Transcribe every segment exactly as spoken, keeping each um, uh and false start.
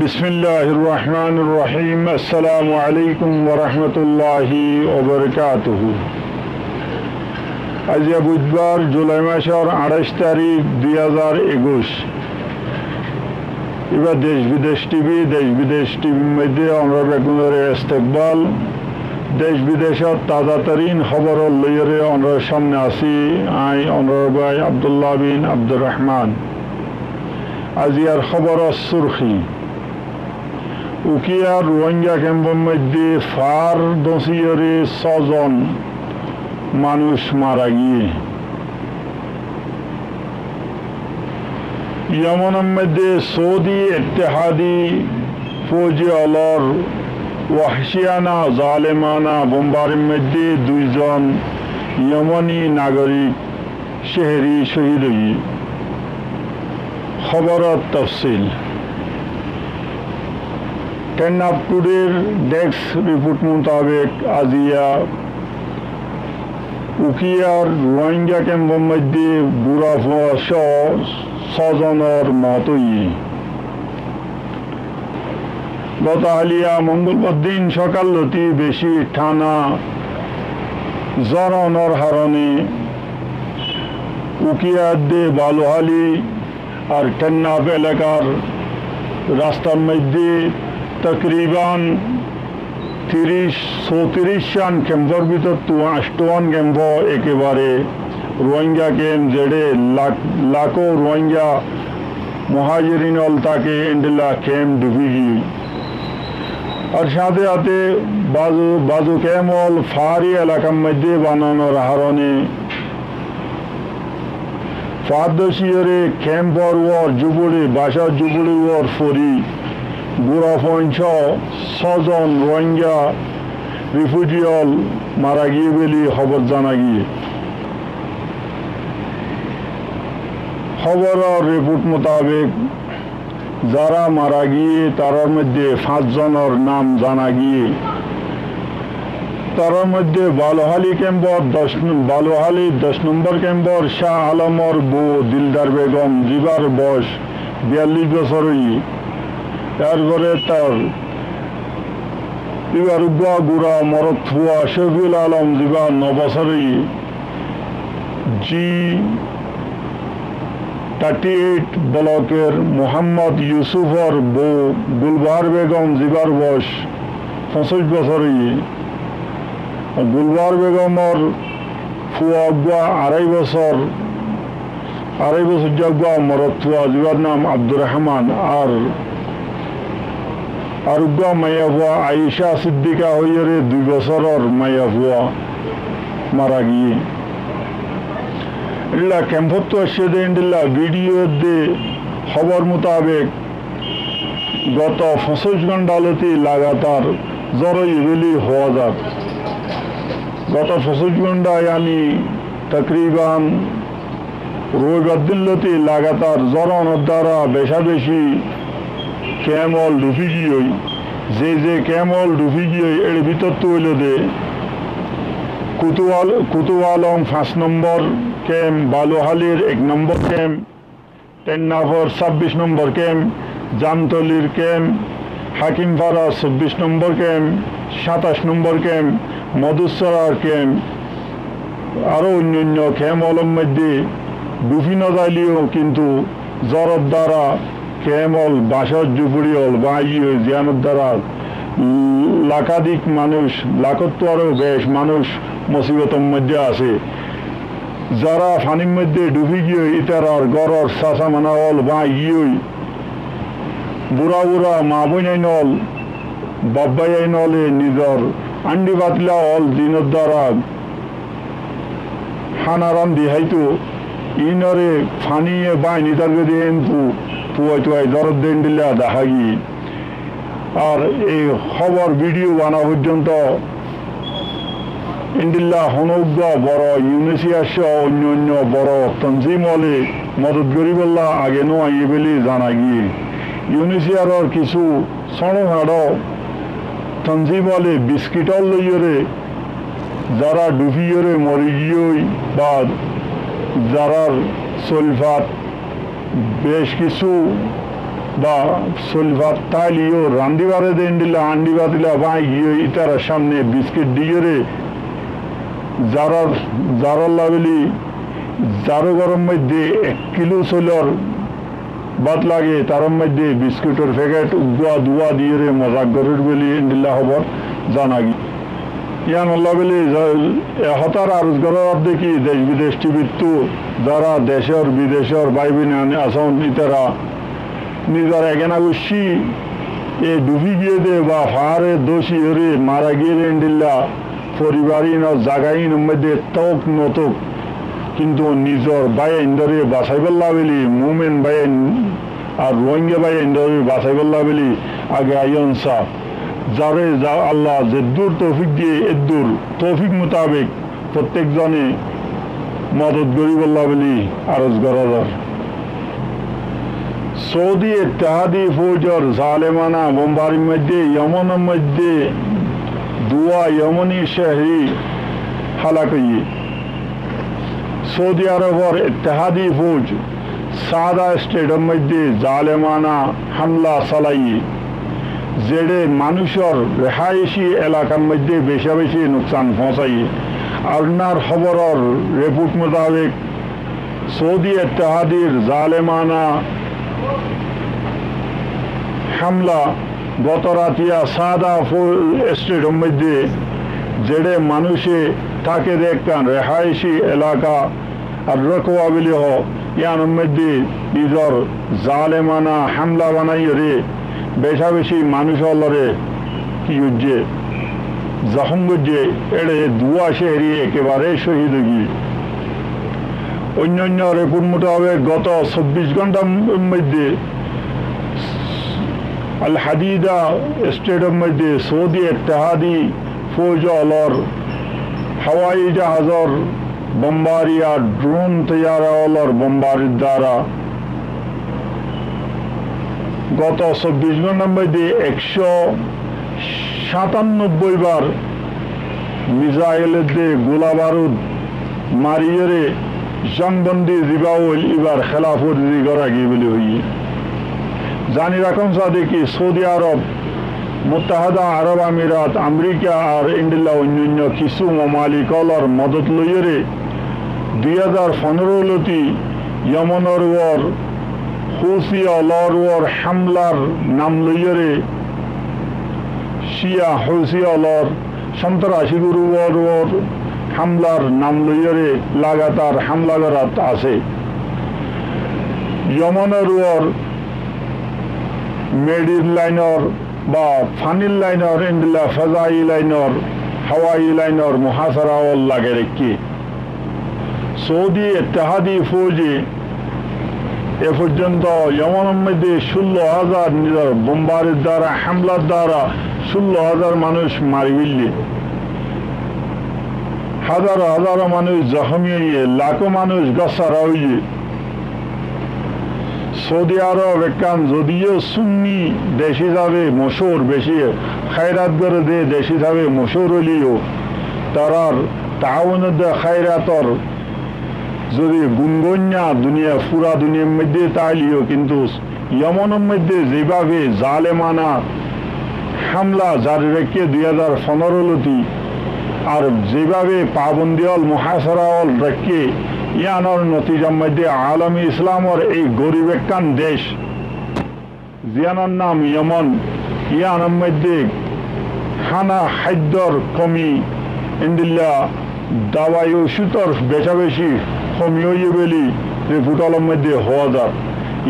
Bismilláhir rohmánir rohím. Assalamu aléikum warahmatulláhi wabarakátuhu. Aijja buidbar, Julai macór añçáic tarík, dui házar ekuic. Ibá Dec Bidec Tibi, Dec Bidec Tibir moiddé onórar beggúnoré estekbal. Dec bidecór taza tarín hóbor loiyóre onórar sámne así añí onórar bái Abdullah bin Abdur Rahman. Aijjar hóboror surhí. Ukiyar Ruáingga kempor moiddé fár dóñsiyóre sózon manúic mara giyé. Yomonor moiddé Soudi Ittihadi fóuji ólor wahcíyana, zalemana bombarir moiddé duizon Yomoni nagorik céheri cóhid óiye. Hóboror tofsil. Ten Up Today r desk riport mutabek, aijja Ukiyar Ruáingga kempor moiddé gura fua sóo sózonor moot óiye. Goto háliya mongolbar din sókal lóti beci thána zór onor haróne Ukiyar de Baluháli ar Ten Up elakar rastar moiddé tokriban tiríc, sótiríc cán kempor bútottu añctó wán kemp ekebare Ruáingga kemp, zeçé lak-, lakó Ruáingga muhájirin ól táke, endilla kemp dhufi giyé. Ar sáñte sáñte bazu, bazu kemp ól fári elakar moiddé bananor haróne fár dóñsiyóre kempor uore zuburi, bacár zuburi uore fori, gura fua sóo sózon Ruáingga rifuji ól mara giyé buli hóbor zana giyé. Hóboror riport mutabek, zará mara giyé, tarár moiddé fañs zonor nam zana giyé. Tarár moiddé Baluháli kempor doc, Baluháli doc nombor kempor Cáh Alomor bou Dildar Begom, zibar boc biyallic bosór óiye. Yárfore tar íbar uggúa gura morot fua Cófiul Alom, ziba no bosór óiye. Ji Thirty Eight Block or Muhammod Yusufor bou Gulbahar Begom, zibar boc foñsíc bosór óiye. Gulbahar Begomor fua uggúa arai bosór, arai bosóijja uggúa morot fua, zibar nam Abdur Rahman, ar ar uggúa maiya fua Aisha Siddika hoiyóre dui bosóror maiya fua mara giyé. Endilla kempottu aiccé de endilla vidiyo de hóbor mutabek goto foñsíc gonṭa lóti lagatar zór óiye buli hoó zar. Goto foñsíc gonṭa, yani tokriban roibar din lóti lagatar zór onor duara beca beci kemp ól dhufi giyé. Ze ze kemp ól dhufi giyé, ér bútottu óilde Kutual-, Kutualong fañs nombor kemp, Baluhálir ek nombor kemp, Ten Up or sábbic nombor kemp, Zamtolir kemp, Hakimfarar sobbic nombor kemp, sátac nombor kemp, Modussorar kemp, aró oinno oinno kemp ólor moiddé dhufi no zaileyó, kintu zóror duara kemp ól, bacár zuburi ól báñgi giyé, ziyánor duara lakadik manúic, lakottu aró bec manúic musibotor moiddé asé. Zará fanir moiddé dhufi giyé, ítarar góror sásamana ól báñgi giyé. Bura bura maa bóinain ól, baf báiyain óle nizor añçí fatla ól zinor duara hána randi háito, iínoré faniye báñgi nitar goi de, héntu tuai tuai zóror de endilla dahá giyé. Ar ei hóbor vidiyo bana foijjonto endilla honó uggúa boro Yunisiya só oinno oinno boro tonzim óle modot goríbolla age no aiyé buli zana giyé. Yunisiyar kissú sóñço sañço tonzim óle biskit ól loiyóre zará dhufiyóre mori giyé ba zarár soil fat bec kissú ba soil fat táile yó randi fare de endilla, andi fatila báñgi giyói ítarar samne biskit diyóre, zarár, zarár labeli zaró góror moidde ek kilo soilor bát lage, tarár moidde biskitor fekéth uggúa duwá diyóre mozak gorér buli endilla hóbor zana giyé. Yíanor labeli za-, e hótar aros gorá zadde ki dec bidec tibittú zará decór bidecór bái boin asón ítara nizor egena guccí e dhufi giyé de ba faáre dóci óre mara giyé de endilla foribar inor zaga inor moidde tóuk no tóuk, kintu nizor báiyaindóre basaibálla buli, mumin báiyain ar Ruáingga báiyaindóre basaibálla buli age aiyón sa. Zaré za-, Allah zeddúr toufik diyé eddúr toufik mutabek fottek zone modot goríbolla buli aros gorá zar. Soudi Ittihadi foujor zalemana bombarir moidde Yomonor moidde duwá Yomoni cehri hálak óiye. Soudi Arobor Ittihadi fouj Sada stetor moidde zalemana hamla salaiye, zeçe manúcor rehaici elakar moidde beca beci nuksan foóñsaiye. Arnar hóboror report mutabek Soudi Ittihadir zalemana hamla goto ratiya Sada fo-, stetor moidde zeçe manúce táke de ekkán rehaici elaka Ar-Rokowa buli hoó, yíanor moidde nizor zalemana hamla banaiyóre beca beci manúic ólore ki goijjé, zohóm goijjé, éçe duwá cehri ekebare cóhid óigiyé. Oinno oinno report mutabek goto sobbic góntar moidde Al Hadida stetor moidde Soudi Ittihadi fouj ólor hawai jahazor bombari ar dron toiyara ólor bombarir duara goto sobbic góntar moidde ekcó sátannobboi bar misailor de gula barud mariyóre zongbondi zibá óil íbar hélaf worzi gorá giyé buli hoiyé. Zani rakón sade ki Soudi Arob, Muttaheda Arob Amirat, Amerika ar endilla oinno oinno kissú momalik ólor modot loiyóre dui házar fonóro loti Yomonor uor Husi ólor uor hamlar nam loiyóre Ciya Husi ólor sontrasi gurup ólor uor hamlar nam loiyóre lagatar hamla gorát asé. Yomonor uor meçir lainor ba fanir lainor endilla fezai lainor, hawai lainor muhasara ól lage raikké. Soudi Ittihadi fouje e foijjonto Yomonor moidde cullo házar nizor bombarir duara, hamlar duara cullo házar manúic mari féille. Házaro házaro manúic zohómi óiye, lakó manúic gór sára óiye. Soudi Arob ekkán zodiyó sunni dec hísabe mochúr, beci háirat goré de dec hísabe mochúr óileyo, tarár taawunor de háirator zodi gun goinna duniya, fura duniyar moidde táileyo, kintu Yomonor moidde zebábe zalemana hamla zari raikké dui házar fonóro loti, ar zebábe pabondi ól, muhasara ól raikké, yíanor notijar moidde alami Islamor ei gorib ekkán dec, ziyánor nam Yomon, yíanor moidde hána háiddor komi, endilla dawai ocútor beca beci komi óiye buli report ólor moidde hoó zar.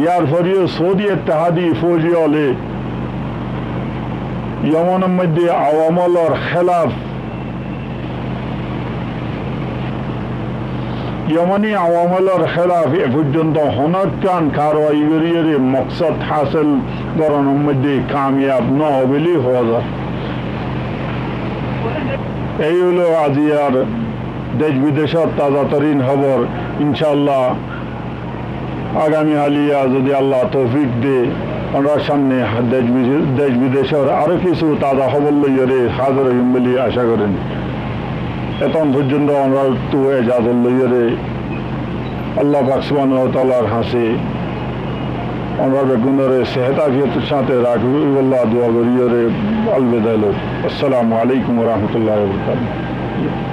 Yar foreyó Soudi Ittihadi fouji óle Yomonor moidde awam ólor hélaf, Yomoni awam ólor hélaf e foijjonto honó ekkán karwai goríyore moksod hásil goronor moidde kamiyab no ó buli hoó zar. Ei óilo aziyar dec bidecor taza torin hóbor. Incaallah, agami háliya zodi Allah toufik de, onórar samne dec bide-, dec bidecor aró kissú taza hóbor loiyóre házir óiyum buli acá gorír. Etón foijjonto onórattú ejazot loiyóre Allah pak subhanahu wa taalar hañsé Añára beggúnore sehet afiyotor sáte rakíbolla dua goríyore alvida loi. Assalamu alaikum wa rahmatullahi wa barakatuhu.